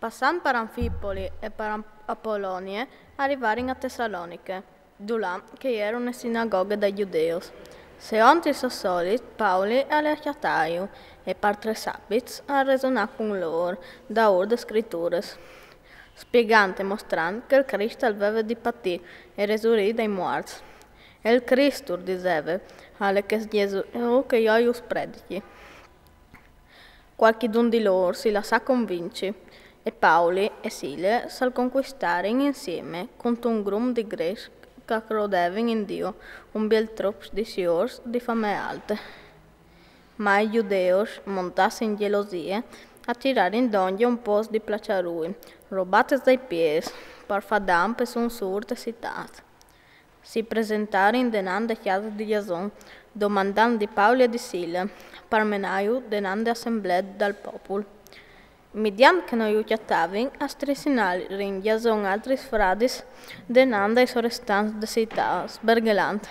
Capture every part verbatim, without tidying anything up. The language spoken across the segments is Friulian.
Passant par Anfipoli e par Apolonie, a rivarin a Tessaloniche, dulà che a jerin e sinagoghe dai Judeus. Seont il so solit, Pauli al è a cjatâju e par trê sabits al resonà cun lôr daûr des Scrituris, spiegant e mostrant che il Crist al veve di patî e resurî dai muarts. E il Crist, ur diseve, al è chest Jesù che jo us predichi. Cualchidun di lôr si lassà convinci e Pauli e Sile si al concuistarin insiemi cuntun grum di Grecs che a crodevin in Diu, un biel trop di siôrs di famee alte. Ma i Judeus, montâts in gjelosie, a tirarin dongje un pôc di plaçarui, robatis dai pîts, par fâ dam pe sunsûr te citât. Si presentarin denant de cjase di Jason, domandant di Pauli e di Sile, par menâju denant de assemblee dal popul. Midiant che no ju cjatavin, a strisinarin Jason e altris fradis denant dai sorestants de citât, sberghelant: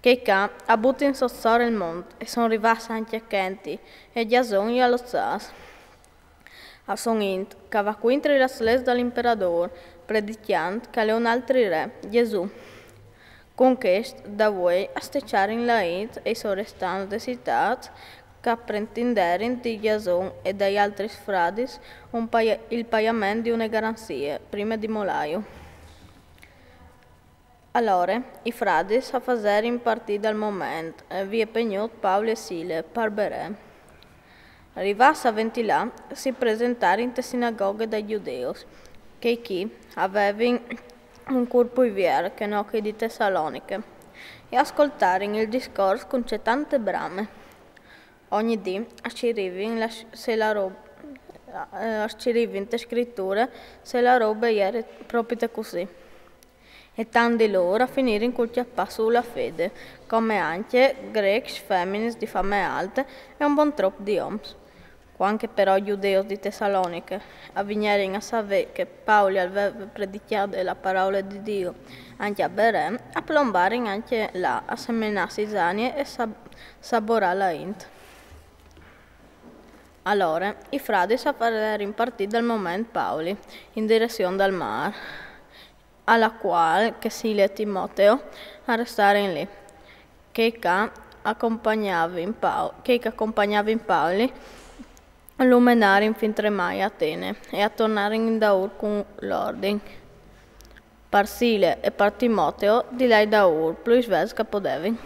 Chei ca a butin sot sore il mont e son rivâts ancje chenti, e Jason i à loçâts. A son int che a va cuintri las leçs dal imperadôr, predicjant che al è un altri re, Jesù. Cun chest, davuei a steçarin la int e i sorestants de citât che a pretinderin di Jason e dai altris fradis un paia-, il paiament di une garanzie, prime di molâju. Alore, i fradis a faserin partî dal moment, e vie pegnût Pauli e Sile par Beree. Rivâts a Ventilà, si presentarin te sinagoghe dai Judeus, chei chi a vevin un curpui vier che no chei di Tessaloniche, e a scoltarin il discors cun cetante brame. Ogni dì a scirivin la, se la rob-, eh, a scirivin te Scriture se la robe e jere propite cussì. E tant di lôr a finirin cul cjapâ sù la fede, come ancje Grecs, feminis di famee alte e un bon trop di oms. Cuant che però i Judeus di Tessaloniche a vignerin a savê che Pauli al veve predicjade la peraule di Diu ancje a Beree, a plombarin ancje là a semenâ cizanie e sab-, saborâ la int. Alore, i fradis a faserin partî dal moment Pauli, in direzion dal mâr, a la cuâl che Sile e Timoteo a restarin li. Chei ca a compagnavin Pau-, chei che a compagnavin Pauli lu menarin fin tremai a Atene e a tornarin indaûr cun l'ordin, par Sile e par Timoteo, di lâi daûr plui svelts che a podevin.